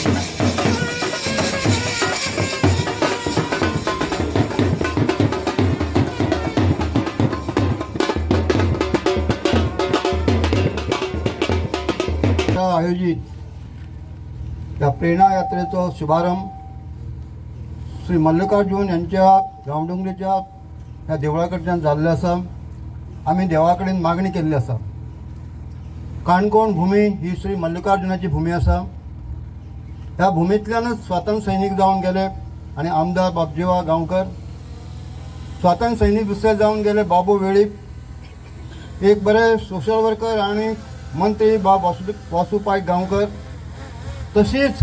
आयोजित ह्या प्रेरणा यात्रेचो शुभारंभ श्री मल्लिकार्जून यांच्या गांवडोंगरीच्या ह्या देवळा कडच्यान जाल्लो आसा. आमी देवा कडेन मागणी केल्ली आसा. काणकोण भुमी ही श्री मल्लिकार्जुनाची भुमी आसा. ह्या भुमींतल्यानच स्वातंत्र्य सैनीक जावन गेले आनी आमदार बाबजीवा गांवकर, स्वातंत्र्य सैनीक दुसरे जावन गेले बाबू वेळीप, एक बरे सोशल वर्कर आनी मंत्री बाब वासू पायक गांवकर. तशीच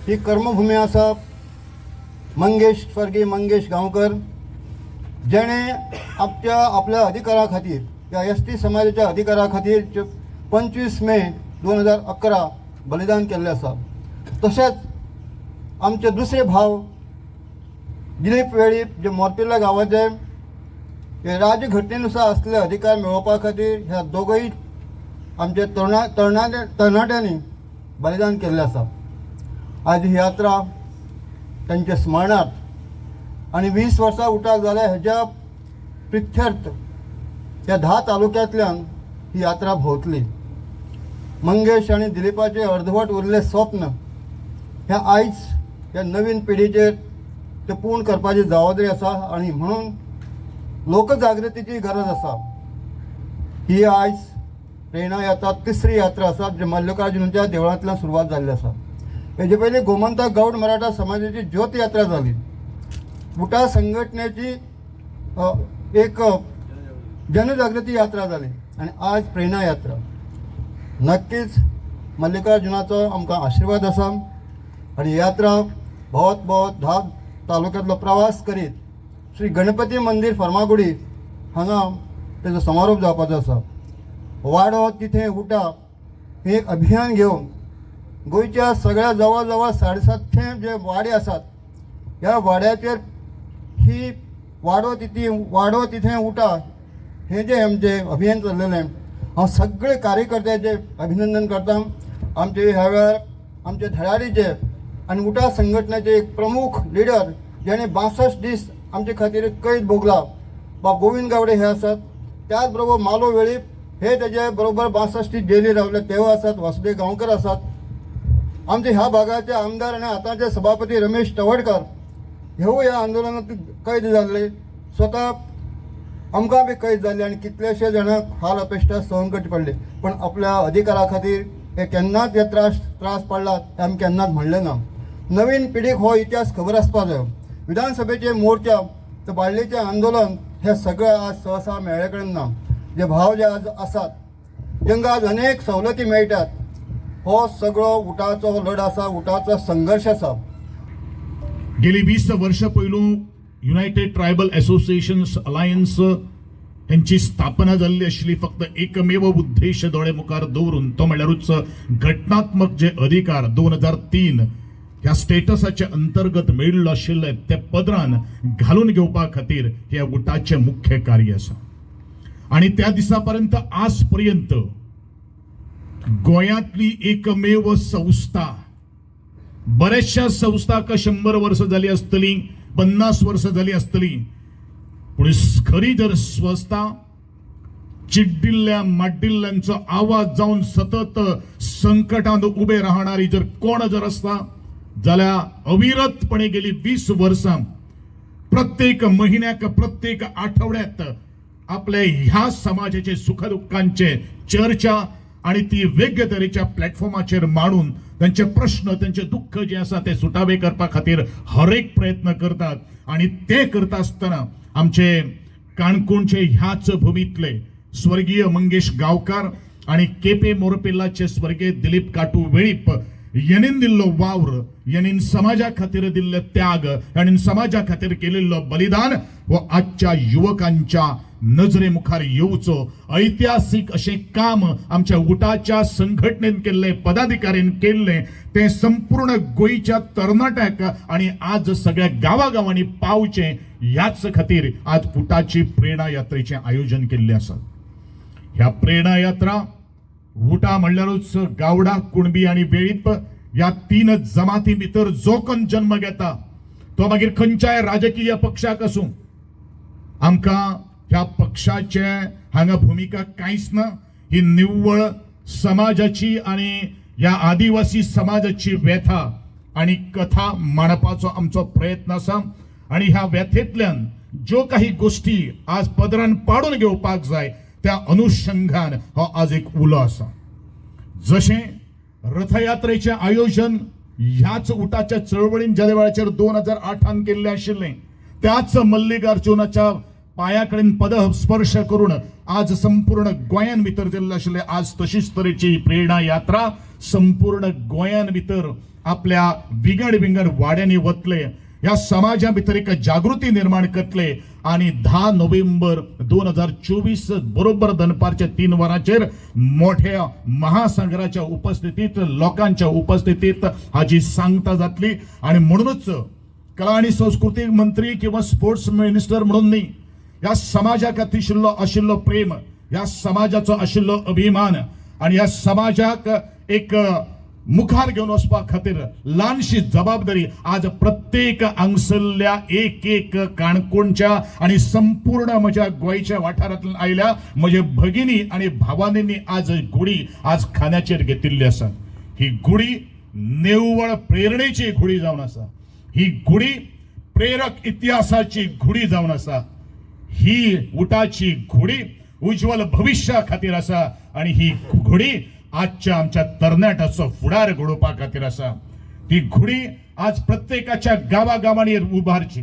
ही कर्मभुमी आसा मंगेश, स्वर्गीय मंगेश गांवकर, जेणे आपल्या आपल्या अधिकारा खातीर, ह्या एस टी समाजाच्या अधिकारा खातीर 25 मे 2011 बलिदान केल्लें आसा. तशेंच आमचे दुसरे भाव दिलीप वेळीप, जे मोर्पिल्ला गांवाचे हे राज्यघटनेनुसार असले अधिकार मेळोवपा खातीर ह्या दोगूय आमचे तरणाट्यांनी बलिदान केल्लें आसा. आज ही यात्रा तांच्या स्मरणार्थ आनी 20 वर्सां उटाक जाल्या हेज्या प्रित्यर्थ ह्या 10 तालुक्यांतल्यान ही यात्रा भोंवतली. मंगेश आनी दिलीपाचे अर्धवट उरले स्वप्न ह्या आयज ह्या नवीन पिढीचेर ते पूर्ण करपाची जबाबदारी आसा आनी म्हणून लोकजागृतीची गरज आसा. ही आयज प्रेरणा यात्रा तिसरी यात्रा आसा जी मल्लिकार्जुनाच्या देवळांतल्यान सुरवात जाल्ली आसा. हेजे पयलीं गोमंतक गौड मराठा समाजाची ज्योत यात्रा जाली, उटा संघटनेची एक जनजागृती यात्रा जाली आनी आज प्रेरणा यात्रा. नक्कीच मल्लिकार्जुनाचो आमकां आशिर्वाद आसा आनी यात्रा भोंवत भोंवत 10 तालुक्यांतलो प्रवास करीत श्री गणपती मंदीर फर्मागुडी हांगा तेजो समारोप जावपाचो आसा. वाडो तिथे उटा हे एक अभियान घेवन गोंयच्या सगळ्या जवळ जवळ 750 जे वाडे आसात ह्या वाड्याचेर ही वाडो तिथे उटा हें जें आमचें अभियान चल्लेलें, हांव सगळे कार्यकर्त्याचें अभिनंदन करता. आमचे ह्या वेळार आमचे धडाडीचे आनी उटा संघटनेचे एक प्रमुख लिडर, जेणे 62 दीस आमचे खातीर कैद भोगला, बाब गोविंद गावडे हे आसात. त्याच बरोबर मालो वेळीप हे तेजे बरोबर 62 दीस जेली रावले तेवूय आसात. वासुदेव गांवकर आसात. आमचे ह्या भागाचे आमदार आनी आतांचे सभापती रमेश तवडकर हेवूय ह्या आंदोलनात कैद जाल्ले, स्वता आमकां बी कैद जाल्ले आनी कितलेशे जाणांक हाल अपेश्टा सहन करचे पडले, पण आपल्या अधिकारा खातीर हे केन्नाच हे त्रास त्रास पडलात हे आमी केन्नाच म्हणलें ना. नवीन पिढीक हो इतिहास खबर आसपा जायो. विधानसभेचे मोर्चा तर बाळ्ळीचें आंदोलन हे सगळें आज सहसा मेळ्ळे कडेन ना. जे भाव जे आज आसात, जांकां आज अनेक सवलती मेळटात, हो सगळो उटाचो लढो आसा, उटाचो संघर्श आसा. गेली 20 वर्ष पयलू युनायटेड ट्रायबल असोसिएशन अलायन्स हेंची स्थापना जाल्ली आशिल्ली फक्त एकमेव उद्देश दोळे मुखार दवरून, तो म्हणल्यारूच घटनात्मक जे अधिकार 2003 ह्या स्टेटसाच्या अंतर्गत मेळिल्लो आशिल्ले ते पदरान घालून घेवपा खातीर हे उटाचें मुख्य कार्य आसा. आणि त्या दिसा पर्यंत आज पर्यंत गोंयांतली एकमेव संस्था, बऱ्याचशा संस्थांक 100 वर्सां जाली आसतली, 50 वर्सां जाली आसतली, पूण खरी जर संस्था चिड्डिल्ल्या माड्डिल्ल्यांचो आवाज जावन सतत संकटांत उबे राहणारी जर कोण जर आसता जाल्यार अविरतपणे गेली 20 वर्सां प्रत्येक महिन्याक, प्रत्येक आठवड्यात आपले ह्या समाजाचे सुखदुःखांचे चर्चा आणि ती वेगळे तरेच्या प्लॅटफॉर्माचेर मांडून त्यांचे प्रश्न, त्यांचे दुःख जे आसा ते सुटावे करपा खातीर हर एक प्रयत्न करतात. आणि ते करता आसतना आमचे काणकोणचे ह्याच भूमीतले स्वर्गीय मंगेश गांवकार आणि केपे मोरपिल्लाचे स्वर्गीय दिलीप काटू वेळीप यांनी दिल्लो वावर, यांनी समाजा खातीर दिल्ले त्याग आणि समाजा खातीर केलेलो बलिदान हो आजच्या युवकांच्या नजरे मुखार येवचो. ऐतिहासीक अशें काम आमच्या उटाच्या संघटनेन केल्लें, पदाधिकाऱ्यान केल्लें, तें संपूर्ण गोंयच्या तरणाट्याक आणि आज सगळ्या गांवागांवांनी पावचें ह्याच खातीर आज उटाची प्रेरणा यात्रेचें आयोजन केल्लें आसा. ह्या प्रेरणा यात्रा उटा म्हणल्यारूच गावडा, कुणबी आणि वेळीप. ह्या तीन जमाती भितर जो कोण जन्म घेता तो मागीर खंयच्याय राजकीय पक्षाक आसूं, आमकां ह्या पक्षाचे हांगा भुमिका कांयच ना. ही निव्वळ समाजाची आनी ह्या आदिवासी समाजाची व्यथा आनी कथा मांडपाचो आमचो प्रयत्न आसा आनी ह्या व्यथेंतल्यान ज्यो काही गोश्टी आज पदरान पाडून घेवपाक जाय त्या अनुशंगान हो आज एक उलो आसा. जशें रथयात्रेचें आयोजन ह्याच उटाच्या चळवळीन ज्या वेळाचेर 2008 केल्लें आशिल्लें, त्याच मल्लिकार्जुनाच्या पांया कडेन पद स्पर्श करून आज संपूर्ण गोंयान भितर जाल्लें आशिल्लें, आज तशीच तरेची प्रेरणा यात्रा संपूर्ण गोंयान भितर आपल्या विंगड विंगड वाड्यांनी वतले, ह्या समाजा भितर एक जागृती निर्माण करतले आनी 10 नोव्हेंबर 2024 बरोबर दनपारच्या 3 वरांचेर मोठ्या महासंग्राच्या उपस्थितीत, लोकांच्या उपस्थितीत हाजी सांगता जातली. आणि म्हणूनच कला आणि संस्कृती मंत्री किंवा स्पोर्ट्स मिनिस्टर म्हणून न्ही, ह्या समाजा खातीर आशिल्लो प्रेम, ह्या समाजाचो आशिल्लो अभिमान आणि ह्या समाजाक एक मुखार घेवन वचपा खातीर ल्हानशी जबाबदारी आज प्रत्येक हांगसरल्या एक एक काणकोणच्या आणि संपूर्ण म्हज्या गोंयच्या वाठारांतल्यान आयल्या म्हज्या भगिनी आनी भावांनी आज घुडी आज खांद्याचेर घेतिल्ली आसा. ही घुडी निव्वळ प्रेरणेची घुडी जावन आसा. ही घुडी प्रेरक इतिहासाची घुडी जावन आसा. ही उटाची घोडी उज्ज्वल भविष्या खातीर आसा आणि ही घोडी आजच्या आमच्या तरणाट्याचो फुडार घडोवपा खातीर आसा. ती घोडी आज प्रत्येकाच्या गावागावांनी उबारची.